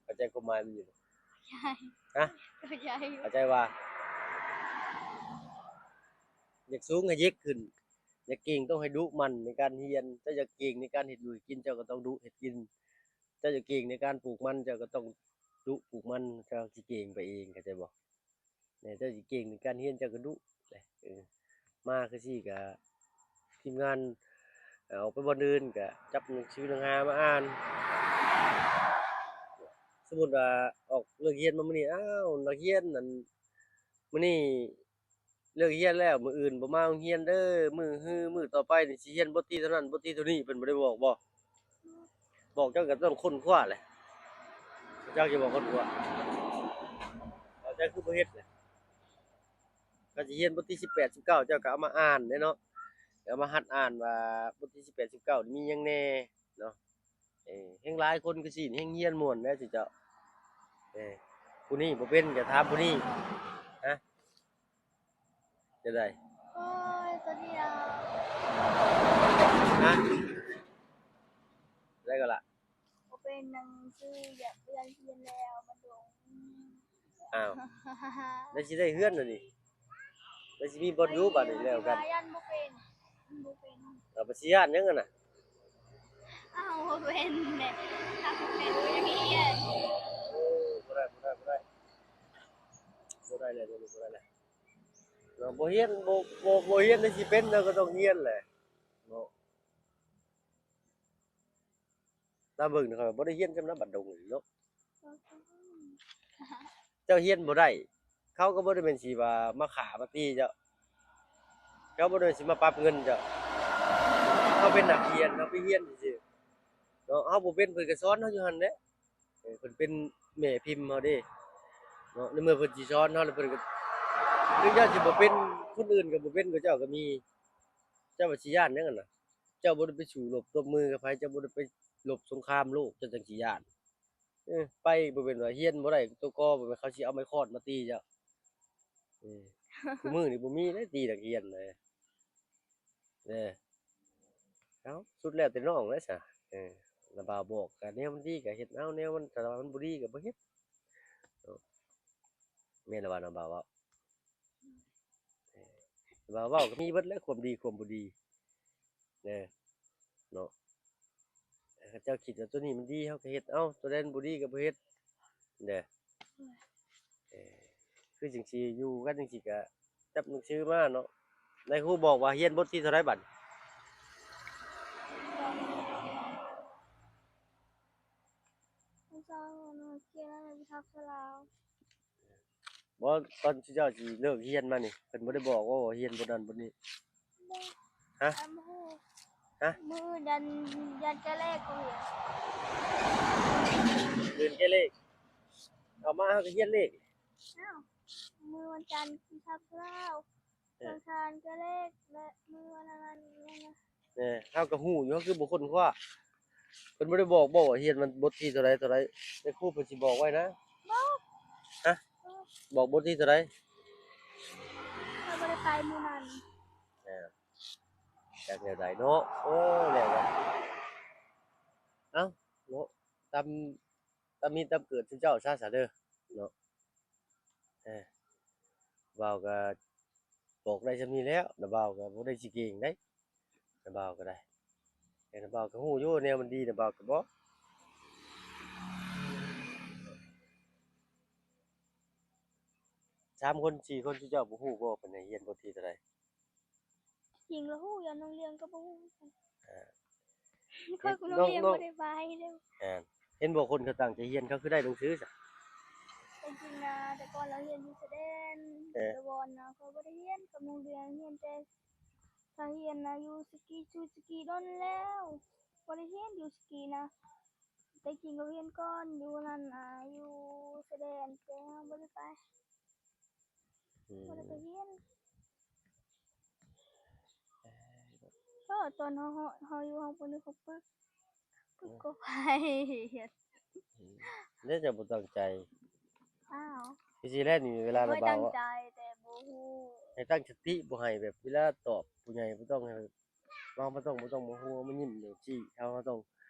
ເຂົ້າໃຈຄວາມໝາຍມັນຢູ່ບໍ່? ເຂົ້າໃຈ ຮະ? ເຂົ້າໃຈຢູ່ ເຂົ້າໃຈວ່າ ຢາກສູງໃຫ້ເຢກຂຶ້ນ ຢາກເກັ່ງຕ້ອງໃຫ້ດຸໝັ່ນໃນການຮຽນ ເຈົ້າຢາກເກັ່ງໃນການເຮັດຢູ່ເຮັດກິນ ເຈົ້າກໍຕ້ອງດຸເຮັດກິນ ເຈົ້າຢາກເກັ່ງໃນການປູກມັນ ເຈົ້າກໍຕ້ອງດຸປູກມັນ ເຈົ້າຊິເກັ່ງໄປເອງ ເຂົ້າໃຈບໍ່? ແມ່ນ ເຈົ້າຊິເກັ່ງໃນການຮຽນ ເຈົ້າກໍດຸ ເອີ ມາຄືຊີ້ກະທີມງານ ເອີ ອອກໄປບ່ອນອື່ນກະຈັບໜັງສືໜັງຫາມາອ່ານ. ສົມມຸດວ່າອອກເລີກຮຽນມາມື້ນີ້ ອ້າວ ນັກຮຽນນັ້ນ ມື້ນີ້ເລີກຮຽນແລ້ວ ມື້ອື່ນບໍ່ມາໂຮງຮຽນເດີ ມື້ ມື້ ມື້ຕໍ່ໄປນີ້ຊິຮຽນບົດທີເທົ່ານັ້ນ ບົດທີເທົ່ານີ້ ເພິ່ນບໍ່ໄດ້ບອກບໍ່? ບອກເຈົ້າກໍຕ້ອງຄົ້ນຄວ້າແຫຼະ ເຈົ້າຊິບໍ່ຄົ້ນຄວ້າ ເຈົ້າຄືບໍ່ເຮັດແຫຼະ ກໍຊິຮຽນບົດທີສິບແປດ ສິບເກົ້າ ເຈົ້າກໍເອົາມາອ່ານເດ້ເນາະ ເອົາມາຫັດອ່ານວ່າບົດທີສິບແປດ ສິບເກົ້າ ນີ້ມີຫຍັງແດ່ເນາະ. ເອີ ແຮ່ງຫຼາຍຄົນຄືຊິແຮ່ງຮຽນມ່ວນແຫຼະເຈົ້າ. ເອີ ຜູ້ນີ້ບໍ່ເປັນກໍຖາມຜູ້ນີ້. ຮະ? ຈັ່ງໃດ? ໂອ້ຍ ຕົວດຽວ. ຮະ? ໄດ້ກໍລະ? ບໍ່ເປັນໜັງສື ຢາກ ຢາກຮຽນແລ້ວ ມັນດົງ. ອ້າວ ແລ້ວຊິໄດ້ເຮືອນລະນີ້ ແລ້ວຊິມີບ່ອນຢູ່ບາດນີ້ແລ້ວກັນ. ຢ້ານບໍ່ເປັນ ບໍ່ເປັນ. ເອົາ ບໍ່ຊິຢ້ານຫຍັງຫັ້ນນະ? ອ້າວ ບໍ່ເປັນແຫຼະ ຖ້າບໍ່ເປັນກໍຢາກຮຽນ. ໂອ້ ບໍ່ໄດ້ ບໍ່ໄດ້ ບໍ່ໄດ້ ບໍ່ໄດ້ແລ້ວ ດຽວນີ້ບໍ່ໄດ້ແລ້ວເນາະ. ບໍ່ຮຽນ ບໍ່ ບໍ່ ບໍ່ຮຽນແລ້ວຊິເປັນ ເຮົາກໍຕ້ອງຮຽນແຫຼະເນາະ. ລາວເບິ່ງເຂົາບໍ່ໄດ້ຮຽນສ່ຳນະ ບັດດົງນີ້ເນາະ. ເຈົ້າຮຽນບໍ່ໄດ້ ເຂົາກໍບໍ່ໄດ້ແມ່ນຊິວ່າມາຂ້າມາຕີເຈົ້າ ເຂົາບໍ່ໄດ້ຊິມາປັບເງິນເຈົ້າ. ເຮົາເປັນນັກຮຽນ ເຮົາໄປຮຽນຊື່ໆເນາະ. ເຮົາບໍ່ເປັນ ເພິ່ນກໍສອນເຮົາຢູ່ຫັ້ນແຫຼະ. ເອີ ເພິ່ນເປັນແມ່ພິມເຮົາເດ້ເນາະ. ໃນເມື່ອເພິ່ນຊິສອນເຮົາແລ້ວ ເພິ່ນກໍ ເຖິງເຈົ້າຊິບໍ່ເປັນ ຄົນອື່ນກໍບໍ່ເປັນ ເຂົາເຈົ້າກໍມີ ເຈົ້າວ່າຊິຢ້ານຫຍັງຫັ້ນນະ? ເຈົ້າບໍ່ໄດ້ໄປສູ້ລົບຕົບມືກັບໃຜ ເຈົ້າບໍ່ໄດ້ໄປລົບສົງຄາມໂລກ ເຈົ້າຈັ່ງຊິຢ້ານ. ເອີ ໄປບໍ່ແມ່ນວ່າຮຽນບໍ່ໄດ້ຕົວກໍ ບໍ່ແມ່ນເຂົາຊິເອົາໄມ້ຄ້ອນມາຕີເຈົ້າ. ເອີ ຄູ່ມື້ນີ້ບໍ່ມີເດ້ຕີນັກຮຽນນະ. ເອີ ເອົ້າ ສຸດແລ້ວແຕ່ນ້ອງແຫຼະຊະ. ເອີ ນ້າບ່າວບອກ ກະແນວມັນດີກະເຮັດເອົາ ແນວມັນ ຖ້າວ່າມັນບໍ່ດີກະບໍ່ເຮັດເນາະ. ແມ່ນລະວ່ານ້າບ່າວເວົ້າ ເອີ ວ່າເວົ້າກໍມີເບິດແຫຼະ ຄວາມດີຄວາມບໍ່ດີເດີ ເນາະ. ເອີ ເຂົາເຈົ້າຄິດວ່າຕົວນີ້ມັນດີ ເຮົາກໍເຮັດເອົາ ຕົວໃດມັນບໍ່ດີກໍບໍ່ເຮັດເດີ. ເອີ ຄືຈັ່ງຊີ້ ຢູ່ກັນຈັ່ງຊີ້ກໍຈັບໜັງສືມາເນາະ. ນາຍຄູບອກວ່າຮຽນບົດທີເທົ່າໃດບັດ? ເຈົ້າຮຽນວິຊາພາສາລາວ. ບໍ່ ຕອນເຈົ້າຊິເລີກຮຽນມານີ້ ເພິ່ນບໍ່ໄດ້ບອກວ່າຮຽນບົດນັ້ນບົດນີ້? ບໍ່. ຮະ? ບໍ່ຮູ້. ຮະ? ມື້ເດືອນ ເດືອນແກ້ເລກກໍຮຽນ. ເດືອນແກ້ເລກ ເອົາມາເຮົາກໍຮຽນເລກ. ອ້າວ ມື້ວັນຈັນກິນຂ້າວເຊົ້າ. ເອີ ວັນອັງຄານແກ້ເລກ ແລະ ມື້ວັນອັນນັ້ນຫຍັງນະ. ເອີ ເຮົາກໍຮູ້ຢູ່ ເຮົາຄືບໍ່ຄົ້ນຄວ້າ? ເພິ່ນບໍ່ໄດ້ບອກບໍ່ວ່າຮຽນມັນບົດທີເທົ່າໃດເທົ່າໃດ? ແມ່ຄູເພິ່ນຊິບອກໄວ້ນະ. ບອກ. ຮະ? ບອກ. ບອກບົດທີເທົ່າໃດ? ຂ້ອຍບໍ່ໄດ້ໄປມື້ນັ້ນ. ເອີ ຈັກແນວໃດເນາະ. ໂອ້ ແລ້ວ ເອົ້າ ເນາະ ຕາມ ຕາມມີຕາມເກີດຊຸມເຈົ້າຊະ ຊະເດີເນາະ. ເອີ ບ່າວກໍບອກໄດ້ສ່ຳນີ້ແລ້ວ ນ້າບ່າວກໍບໍ່ໄດ້ຊິເກັ່ງໃດ໋ ນ້າບ່າວກໍໄດ້. ແຕ່ນ້າບ່າວກໍຮູ້ຢູ່ແນວມັນດີ ນ້າບ່າວກໍບອກ. ສາມຄົນ ສີ່ຄົນ ຊຸມເຈົ້າບໍ່ຮູ້ບໍ່ ເພິ່ນໃຫ້ຮຽນບົດທີເທົ່າໃດ? ຈິງລະຮູ້ ຢ່າງນ້ອງລຽງກໍບໍ່ຮູ້ຄືກັນ. ເອີ ຂ້ອຍກັບນ້ອງລຽງບໍ່ໄດ້ໄປເລີຍ. ເຫັນບໍ່ ຄົນເຂົາຕັ້ງໃຈຮຽນ ເຂົາຄືໄດ້ໜັງສືຊະ? ແຕ່ຈິງນະ ແຕ່ກ່ອນລາວຮຽນຢູ່ຊາຍແດນ ເອີ ແຕ່ວອນນະ ຂ້ອຍບໍ່ໄດ້ຮຽນກັບນ້ອງລຽງ ຮຽນແຕ່ ຖ້າຮຽນນະຢູ່ສະກີ ຢູ່ສະກີດົນແລ້ວ ບໍ່ໄດ້ຮຽນຢູ່ສະກີນະ. ແຕ່ຈິງກໍຮຽນກ່ອນຢູ່ນັ້ນນະ ຢູ່ຊາຍແດນ ແຕ່ເຮົາບໍ່ໄດ້ໄປ. ອືມ ບໍ່ໄດ້ໄປຮຽນ. ເອີ ຕອນເຮົາ ເຮົາ ເຮົາຢູ່ຫ້ອງປະນຶກ ເຮົາປຶກ ປຶກກໍໄປຮຽນ. ອືມ ແລ້ວເຈົ້າບໍ່ຕັ້ງໃຈ? ອ້າວ ຄືຊິແລ້ວນີ້ ເວລາລະເວົ້າ ຕັ້ງໃຈແຕ່ບໍ່ຮູ້ ໃຫ້ຕັ້ງສະຕິ ບໍ່ໃຫ້ແບບເວລາຕອບຜູ້ໃຫຍ່ ບໍ່ຕ້ອງໃຫ້ ເຮົາບໍ່ຕ້ອງ ບໍ່ຕ້ອງມາຫົວມາຍິ້ມຈັ່ງຊີ້ ເຮົາ ເຮົາຕ້ອງ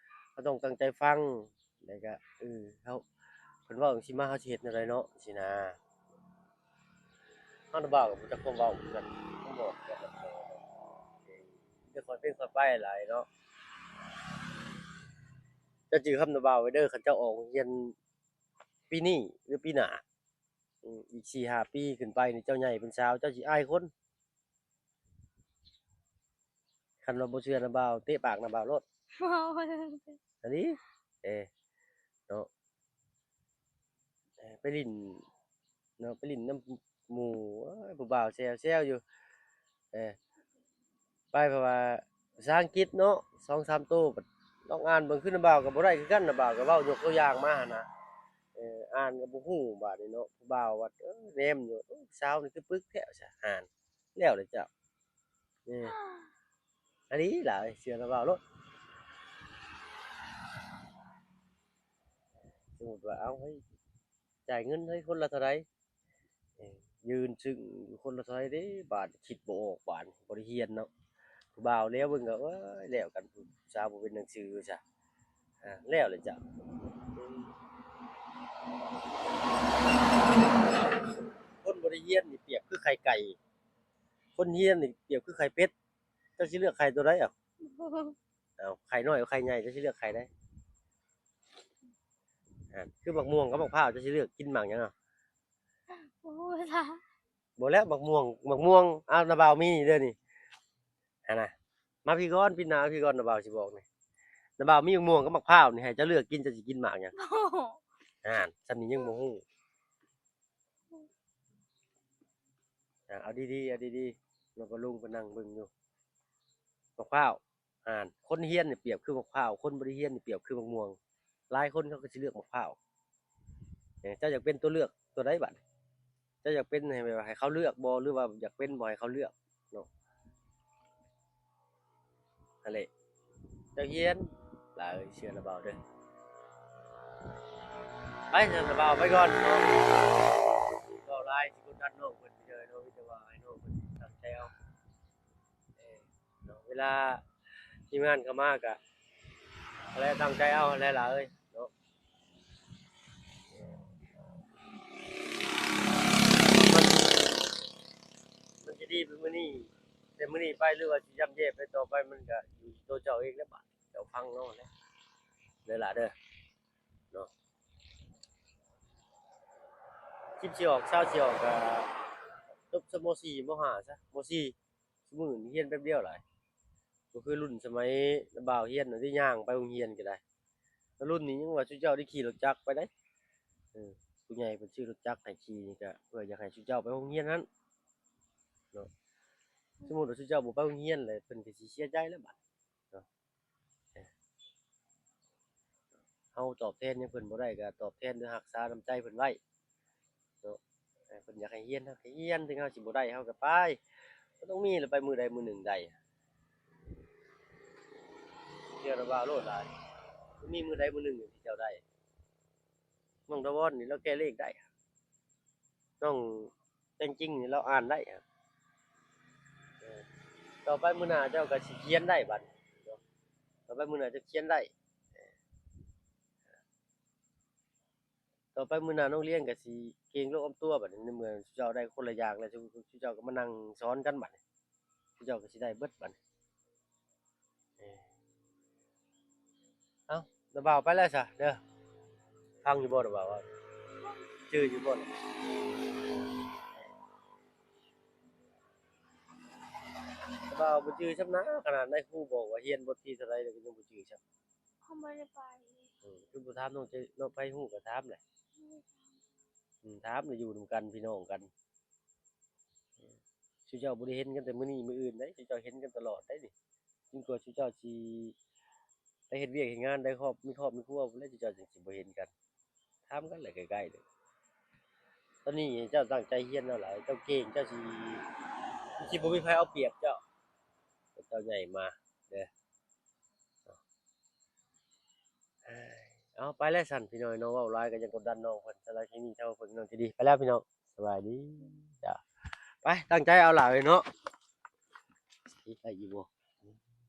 ເຮົາຕ້ອງຕັ້ງໃຈຟັງ ແລ້ວກະ ເອີ ເຮົາ ເພິ່ນເວົ້າຈັ່ງຊີ້ມາ ເຮົາຊິເຮັດແນວໃດເນາະ ຊີ້ນະ. ເຮົານະບ່າວກໍບໍ່ຈັກຄວາມເວົ້າຄືກັນ ຄວາມບອກແຕ່ລະຄົນ ມີແຕ່ຄ່ອຍເປັນຄ່ອຍໄປຫຼາຍເນາະ. ເຈົ້າຈື່ຄຳນະບ່າວໄວ້ເດີ ຄັນເຈົ້າອອກໂຮງຮຽນປີນີ້ ຫຼື ປີໜ້າ ອືມ ອີກສີ່ຫ້າປີຂຶ້ນໄປນີ້ ເຈົ້າໃຫຍ່ເປັນສາວ ເຈົ້າຊິອາຍຄົນ. ຄັນວ່າບໍ່ເຊື່ອນະບ່າວ ເຕະປາກນະບ່າວໂລດ. ເວົ້າ ອັນນີ້ ເອີ ເນາະ ເອີ ໄປຫຼິ້ນເນາະ ໄປຫຼິ້ນນຳໝູ່ ໂອ້ຍ ຜູ້ບ່າວແຊວໆຢູ່ ເອີ ໄປ ເພາະວ່າພາສາອັງກິດເນາະ ສອງສາມໂຕ ບັດລອງອ່ານເບິ່ງ ຄືນະບ່າວກໍບໍ່ໄດ້ຄືກັນ ນະບ່າວກໍເວົ້າຍົກຕົວຢ່າງມາຫັ້ນນະ ເອີ ອ່ານກໍບໍ່ຮູ້ບາດນີ້ເນາະ ຜູ້ບ່າວວ່າ ເອີ ແນມຢູ່ ໂອ້ ສາວນີ້ຄືປຶກແທ້ ວ່າຊະ ອ່ານແລ້ວເດ້ເຈົ້າ ເອີ ອັນນີ້ຫຼາຍ ເຊື່ອນະບ່າວໂລດ. ສົມມຸດວ່າ ເອົາ ເຮີ້ຍ ຈ່າຍເງິນເຮີ້ຍ ຄົນລະເທົ່າໃດ ເອີ ຢືນຊຶ້ງຢູ່ ຄົນລະເທົ່າໃດເດ້ ບາດຄິດບໍ່ອອກ ບາດບໍ່ໄດ້ຮຽນເນາະ. ຜູ້ບ່າວແລເບິ່ງກໍ ໂອ້ຍ ແລ້ວກັນ ຜູ້ສາວບໍ່ເປັນໜັງສືຊະ ອາ ແລ້ວແຫຼະຈ້ະ. ຄົນບໍ່ໄດ້ຮຽນນີ້ປຽບຄືໄຂ່ໄກ່ ຄົນຮຽນນີ້ປຽບຄືໄຂ່ເປັດ ເຈົ້າຊິເລືອກໄຂ່ຕົວໃດເອົາ? ເອົາ ໄຂ່ນ້ອຍກັບໄຂ່ໃຫຍ່ ເຈົ້າຊິເລືອກໄຂ່ໃດ? ອາ ຄືໝາກມ່ວງກັບໝາກພ້າວ ເຈົ້າຊິເລືອກກິນໝາກຫຍັງເອົາ? ບໍ່ຮູ້ລະ ບໍ່ແລ້ວ ໝາກມ່ວງ ໝາກມ່ວງ ເອົາ ນ້າບ່າວມີນີ້ເດີນີ້ ຫັ້ນນະ ມາພີ້ກ່ອນ ປິດໜ້າພີ້ກ່ອນ ນ້າບ່າວຊິບອກນີ້ ນ້າບ່າວມີໝາກມ່ວງກັບໝາກພ້າວນີ້ ໃຫ້ເຈົ້າເລືອກກິນ ເຈົ້າຊິກິນໝາກຫຍັງ? ບໍ່ຮູ້ ຫັ້ນ ສ່ຳນີ້ຍັງບໍ່ຮູ້. ອ່າ ເອົາດີໆ ເອົາດີໆ ແລ້ວກໍລຸງກໍນັ່ງເບິ່ງຢູ່ ໝາກພ້າວ ອ່າ ຄົນຮຽນນີ້ປຽບຄືໝາກພ້າວ ຄົນບໍ່ໄດ້ຮຽນນີ້ປຽບຄືໝາກມ່ວງ ຫຼາຍຄົນເຂົາກໍຊິເລືອກໝາກພ້າວ. ເອີ ເຈົ້າຢາກເປັນຕົວເລືອກຕົວໃດບັດ? ເຈົ້າຢາກເປັນໃຫ້ ແບບວ່າໃຫ້ເຂົາເລືອກບໍ່ ຫຼືວ່າຢາກເປັນບໍ່ໃຫ້ເຂົາເລືອກເນາະ? ຫັ້ນແຫຼະ ເຈົ້າຮຽນຫຼາຍ ເຊື່ອລະບ່າວເດີ. ໄປຊັ້ນລະບ່າວ ໄປກ່ອນເນາະ ເວົ້າຫຼາຍຊິກົດດັນນ້ອງເພິ່ນເດີເນາະ ມີແຕ່ວ່າໃຫ້ນ້ອງເພິ່ນຕັ້ງໃຈເອົາ ເອີ ເນາະ ເວລາທີມງານເຂົ້າມາກະ ຫັ້ນແຫຼະ ຕັ້ງໃຈເອົາຫັ້ນແຫຼະຫຼ້າເອີຍເນາະ. ມັນ ມັນຊິດີໄປມື້ນີ້ ແຕ່ມື້ນີ້ໄປ ຫຼືວ່າຊິຢ້ຳແຍ່ໄປຕໍ່ໄປ ມັນກະຢູ່ທີ່ໂຕເຈົ້າເອງແຫຼະບາດ ເຈົ້າຟັງເອົາແຫຼະເດີຫຼ້າເດີເນາະ. ສິບຊິອອກ ຊາວຊິອອກ ກະຈົບຊະ ມໍສີ່ ມໍຫ້າ ຊະ ມໍສີ່ ຊຸມື້ນີ້ຮຽນແປັບດຽວຫຼາຍ ບໍ່ຄືລຸ້ນສະໄໝລະບ່າວຮຽນນະ ໄດ້ຍ່າງໄປໂຮງຮຽນກໍໄດ້. ລຸ້ນນີ້ຍັງວ່າຊຸເຈົ້າໄດ້ຂີ່ລົດຈັກໄປໄດ໋ ເອີ ຜູ້ໃຫຍ່ເພິ່ນຊື້ລົດຈັກໃຫ້ຂີ່ນີ້ກະເພື່ອຢາກໃຫ້ຊຸເຈົ້າໄປໂຮງຮຽນຫັ້ນເນາະ. ສົມມຸດວ່າຊຸເຈົ້າບໍ່ໄປໂຮງຮຽນແລ້ວ ເພິ່ນກໍຊິເສຍໃຈແລ້ວບາດເນາະ. ເຮົາຕອບແທນຫຍັງເພິ່ນບໍ່ໄດ້ ກໍຕອບແທນດ້ວຍຮັກສານ້ຳໃຈເພິ່ນໄວ້ເນາະ. ເພິ່ນຢາກໃຫ້ຮຽນ ໃຫ້ຮຽນ ເຖິງເຮົາຊິບໍ່ໄດ້ ເຮົາກໍໄປ ມັນຕ້ອງມີລະໄປ ມື້ໃດມື້ໜຶ່ງໄດ້ ເຊື່ອລະບ່າວໂລດຫຼາຍ ມີມື້ໃດມື້ໜຶ່ງທີ່ເຈົ້າໄດ້. ນ້ອງດາວອນນີ້ລາວແກ້ເລກໄດ້ ນ້ອງແຕງຈິງນີ້ລາວອ່ານໄດ້ ເອີ ຕໍ່ໄປມື້ໜ້າເຈົ້າກໍຊິຂຽນໄດ້ບັດນີ້ເນາະ ຕໍ່ໄປມື້ໜ້າເຈົ້າຂຽນໄດ້ ເອີ ຕໍ່ໄປມື້ໜ້ານ້ອງລຽນກໍຊິເກັ່ງລົງອອມຕົວບັດນີ້ ໃນເມື່ອເຈົ້າໄດ້ຄົນລະຢ່າງແລ້ວ ເຈົ້າກໍມານັ່ງສອນກັນບັດນີ້ ເຈົ້າກໍຊິໄດ້ເບິດບັດນີ້. ເອີ ເອົ້າ ລະບ່າວໄປແລ້ວຊະເດີ ຟັງຢູ່ບໍ່ລະບ່າວ ຈື່ຢູ່ບໍ່? ລະບ່າວບໍ່ຈື່ຊ້ຳນາ ຂະໜາດນາຍຄູບອກວ່າຮຽນບົດທີເທົ່າໃດແລ້ວກໍຍັງບໍ່ຈື່ຊ້ຳ. ເຮົາບໍ່ໄດ້ໄປ ເອີ ຄືບໍ່ຖາມນ້ອງ ນ້ອງໃຜຮູ້ກໍຖາມແຫຼະ ບໍ່ໄດ້ຖາມ ອືມ ຖາມແຫຼະ ຢູ່ນຳກັນ ພີ່ນ້ອງກັນ. ເອີ ຊຸເຈົ້າບໍ່ໄດ້ເຫັນກັນແຕ່ມື້ນີ້ມື້ອື່ນໃດ໋ ຊຸເຈົ້າເຫັນກັນຕະຫຼອດໃດ໋ນີ້ ຈົນກວ່າຊຸເຈົ້າຊິໄປເຮັດວຽກເຮັດງານ ໄດ້ຄອບ ມີຄອບມີຄົວພຸ້ນແຫຼະ ຊຸເຈົ້າຈຶ່ງຊິບໍ່ເຫັນກັນ. ຖາມກັນແຫຼະໃກ້ໆເດີ ຕອນນີ້ເຈົ້າຕັ້ງໃຈຮຽນເອົາຫຼາຍ ເຈົ້າເກັ່ງ ເຈົ້າຊິ ຊິບໍ່ມີໃຜເອົາປຽບເຈົ້າ ເຈົ້າໃຫຍ່ມາເດີ. ເອົາ ໄປແລ້ວຊັ້ນພີ່ນ້ອງເນາະ ເວົ້າຫຼາຍກໍຍັງກົດດັນນ້ອງເພິ່ນ. ສຳລັບຄລິບນີ້ເທົ່າເພິ່ນ ນ້ອງໃຈດີ ໄປແລ້ວພີ່ນ້ອງ ສະບາຍດີ ຈ້າ ໄປ ຕັ້ງໃຈເອົາຫຼາຍເນາະ ໄດ້ຢູ່ບໍ່?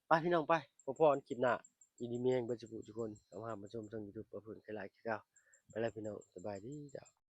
ໄປພີ່ນ້ອງ ໄປ ພໍ້ກັນຄລິບໜ້າ ຢູ່ດີມີແຮງເບິດສູ່ຜູ້ສູ່ຄົນ ເຂົ້າມາຮັບມາຊົມຊ່ອງຢູທູບ ປະເພິ່ນ ຄືຫຼາຍຄືເກົ່າ ໄປແລ້ວພີ່ນ້ອງ ສະບາຍດີ ຈ້າ.